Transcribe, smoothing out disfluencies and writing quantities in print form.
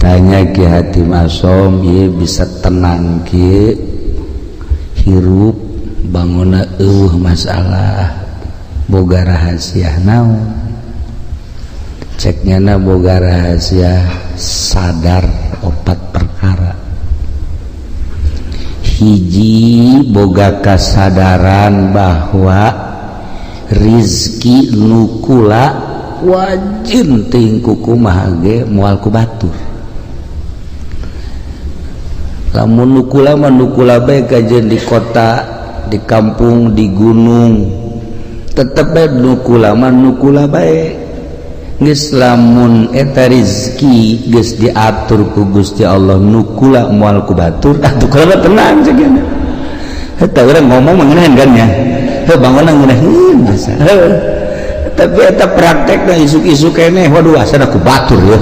Ditanya Ki Hatim Asom, ieu bisa tenang kieu hirup, bangunna eueuh masalah, boga rahasia naon? Ceknya na boga rahasia sadar opat perkara. Hiji, boga kasadaran bahwa rizki nukula wajin ting kumaha ge moal ku batur. Lamun nukula mah nukula bae, kajen di kota, di kampung, di gunung, tetep bae nukula mah nukula bae. Geus lamun eta rizki geus diatur ku Gusti Allah nukula moal ku batur, atuh kula tenang segena. Eta urang ngomong mengenahan kan ya, heuh, bangunna ngeunaheun biasa. Heuh, tapi eta praktekna isuk-isuk keneh, waduh, asana ku batur ya.